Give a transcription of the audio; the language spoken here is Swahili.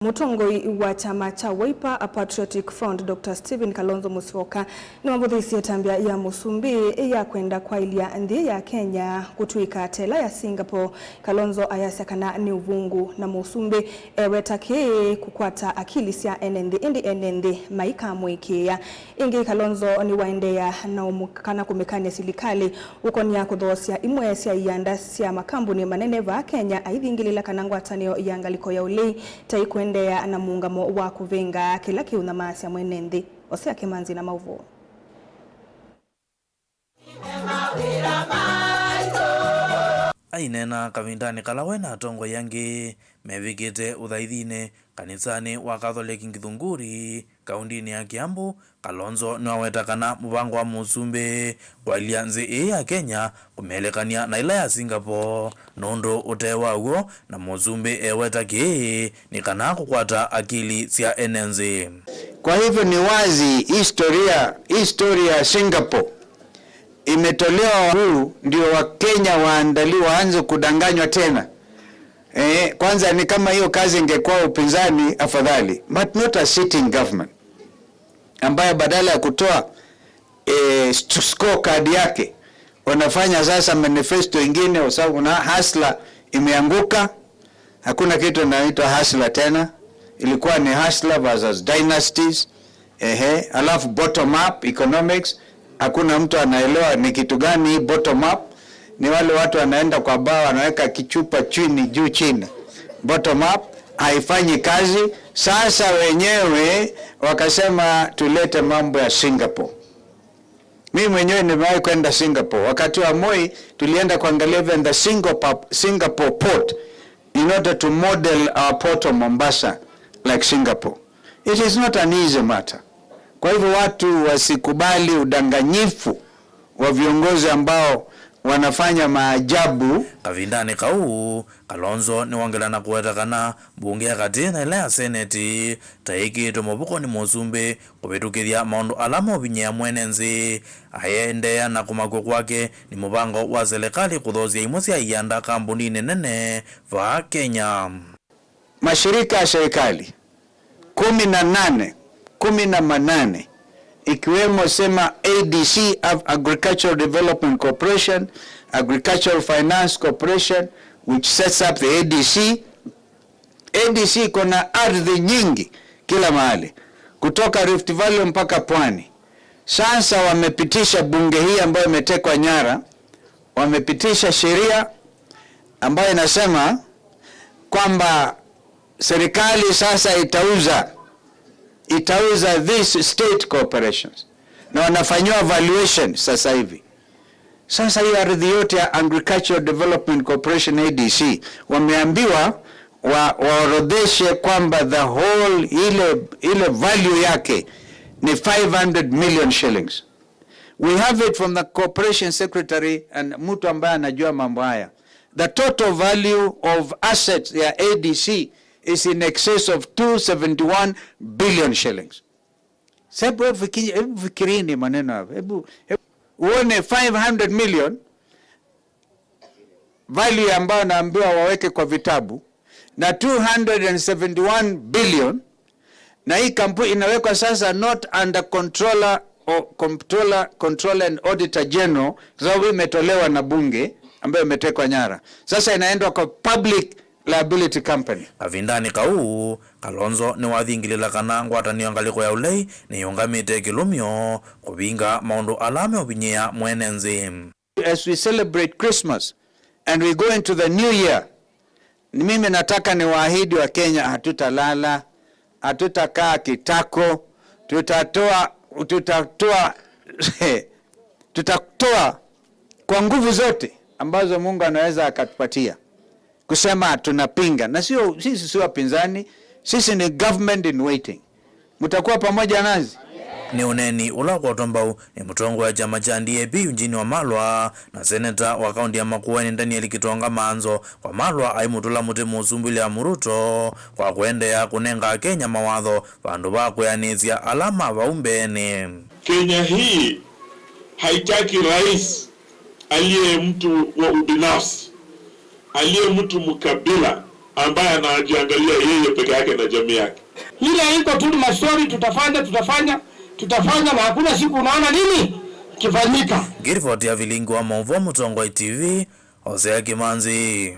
Mutongoi wa chama cha Wiper a Patriotic Front Dr. Stephen Kalonzo Musyoka niwavuthiisye tambia ya musumbi ya kwenda kwailia nthi ya Kenya kutwika tela ya Singapore. Kalonzo ayasya kana ni uvungu na musumbi eweta ki kukwata akili sya ene nthi indi ene nthi maikamwikiia. Ingi Kalonzo ni waendeea na kana kumikania silikali ukonia kuthoosya imwe sya ianda sya makambuni manene va Kenya aithingilila kana ngwatanio ya ngaliko ya ulei taikwenda kuendeea na muungamo wa kuvinga kila kiunyamasya mwene nthi Osea Kimanzi na mauvu. Ainena kavindani kala wena atongoi angi mevikite uthaithini kanisani wa Catholic Githunguri kaunti-ini ya Kiambu. Kalonzo niwaweta kana muvango wa musumbi kwailia nthi ii ya Kenya kumielekania na ila ya Singapore nundu ute waw'o na musumbi eweta kii ni kana kukwata akili sya ene nthi. Kwa hivyo ni wazi historia ya Singapore imetolewa huu ndio Wakenya waandaliwa waanze kudanganywa tena. Kwanza ni kama hiyo kazi ingekuwa upinzani afadhali, but not a sitting government ambayo badala ya kutoa scorecard yake wanafanya sasa manifesto ingine, kwa sababu na hustler imeanguka. Hakuna kitu inaitwa hustler tena, ilikuwa ni hustler versus dynasties. Ehe, alafu bottom up economics, hakuna mtu anaelewa ni kitu gani bottom up. Ni wale watu wanaenda kwa baa wanaweka kichupa chini juu chini, bottom up haifanyi kazi. Sasa wenyewe wakasema tulete mambo ya Singapore. Mimi mwenyewe nimewahi kwenda Singapore. Wakati wa Moi tulienda kuangalia even the Singapore port in order to model our port of Mombasa like Singapore. It is not an easy matter. Kwa hivyo watu wasikubali udanganyifu wa viongozi ambao wanafanya maajabu. Kavindani kau Kalonzo niwongelana kuweta kana mbunge ya kati na ila ya seneti taikitwe muvuko ni musumbi kuvitukithya maundu ala movinyia mwene nthi ayendeea na kumakwa kwake ni muvango wa serikali kuthoosya imwe sya ianda kambunini nene va Kenya. Mashirika ya serikali 18, 18 ikiwemo sema ADC, Agricultural Development Corporation, Agricultural Finance Corporation, which sets up the ADC. ADC iko na ardhi nyingi kila mahali kutoka Rift Valley mpaka Pwani. Sasa wamepitisha bunge hii ambayo imetekwa nyara, wamepitisha sheria ambayo inasema kwamba serikali sasa itauza these state corporations na wanafanyiwa valuation sasa hivi. Sasa hii ardhi yote ya Agricultural Development Corporation ADC wameambiwa waorodheshe kwamba the whole ile value yake ni 500 million shillings. We have it from the corporation secretary and mtu ambaye anajua mambo haya. The total value of assets ya ADC is in excess of 271 billion shillings. Hebu fikirini maneno hapo. Hebu uone 500 million value ambayo naambiwa waweke kwa vitabu na 271 billion, na hii kampuni inawekwa sasa not under controller or comptroller, controller and auditor general, kwa sababu imetolewa na bunge ambayo imetekwa nyara. Sasa inaendwa kwa public liability company. Kavindani kau Kalonzo niwathingilila kana ngwatanio ngaliko ya ulei niyungamite kilumio kuvinga maundu ala meuvinyia mwene nthi. As we celebrate Christmas and we go into the new year, mimi nataka ni waahidi wa Kenya hatutalala, hatutakaa kitako, tutatoa kwa nguvu zote ambazo Mungu anaweza akatupatia kusema tunapinga, na sio sisi, sio wapinzani, sisi ni government in waiting. Mtakuwa pamoja nasi. Ni uneni ula kwatwa mbau ni mutongo wa chama cha DAP Eugene Wamalwa na seneta wa kaunti ya Makueni Daniel Kitonga Manzo. Wamalwa aimutula muti musumbi William Ruto kwa kuendeea kunenga Kenya mawatho vandu va kwianisya alama vaumbeni. Kenya hii haitaki rais aliye mtu wa ubinafsi, aliye mtu mkabila. ambaye anajiangalia yeye peke yake na jamii yake. Ile iko tu ni mastori, tutafanya tutafanya tutafanya, na hakuna siku unaona nini kifanyika. Ngiripoti ya Vilingi wa Mauvoo Mutongoi TV, Hosea Kimanzi.